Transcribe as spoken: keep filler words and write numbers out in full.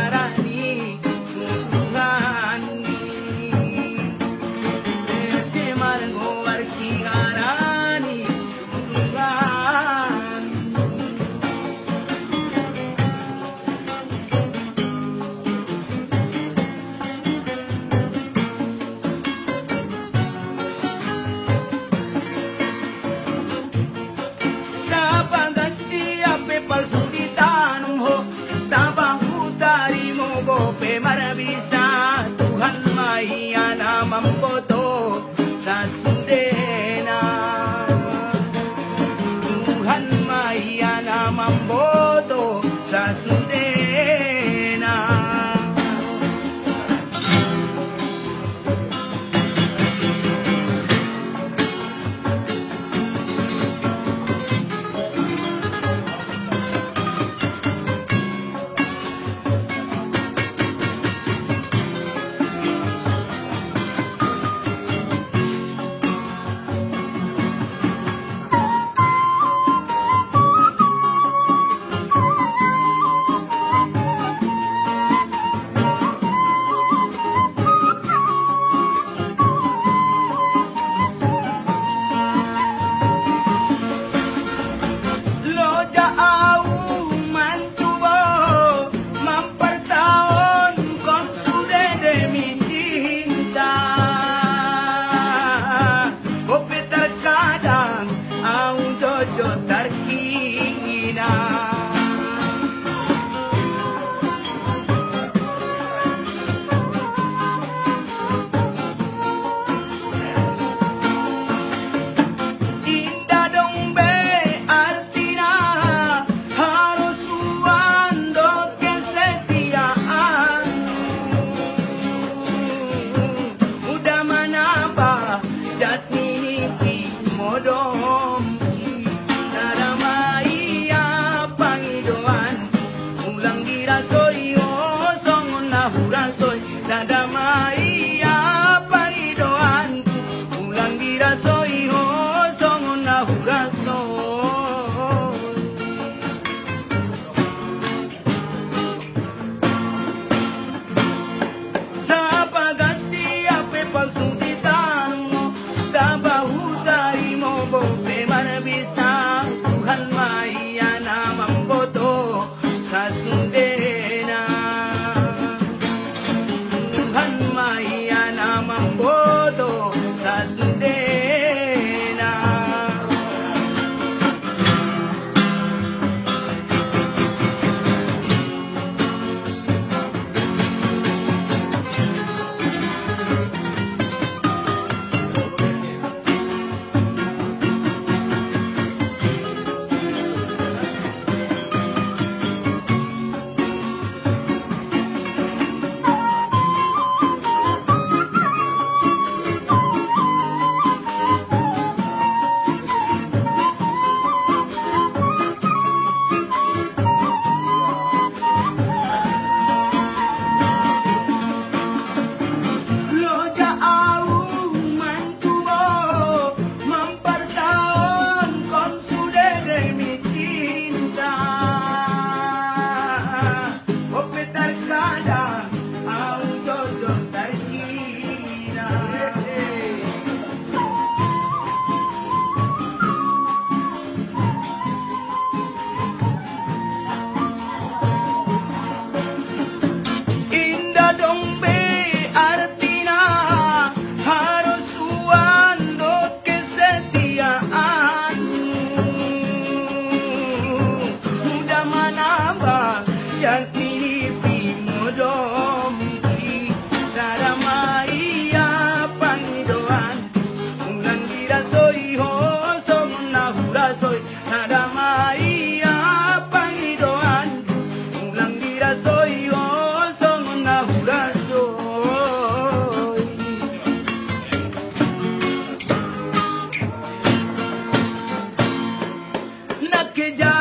Harani Tuhan i, ese margoar di harani Tuhan. Sabagas dia pe palsu di tano ho, tapahutarimo dope marbisa. Tuhan ma ia na mamboto sasudena. Tuhan ma ia na mamboto sasudena. Loja au mancubo mampartaonkon sude demi cinta. Dope tarkadang au jojo tarhina. Inda dong be artina harosuan dohot kesetiaan. Uda manaba jatini di modom. Sada ma ia pangidoan, ulang dirasoi ho songon na hurasoi. Sada ma ia pangidoan, ulang dirasoi ho songon na hurasoi. Sabagas dia pe palsu di tano ho, tapahutarimo dope marbisa. Tuhan ma ia na mamboto sasudena. Tuhan ma ia na mamboto sasudena. Loja au mancubo mampartaonkon sude demi cinta. Dope tarkadang au jojo tarhina. Inda dong be artina harosuan dohot kesetiaan. Uda manaba jatini di modom. Sada ma ia pangidoan, ulang dirasoi ho songon na hurasoi. Sada ma ia pangidoan, ulang dirasoi ho songon na hurasoi. Na keja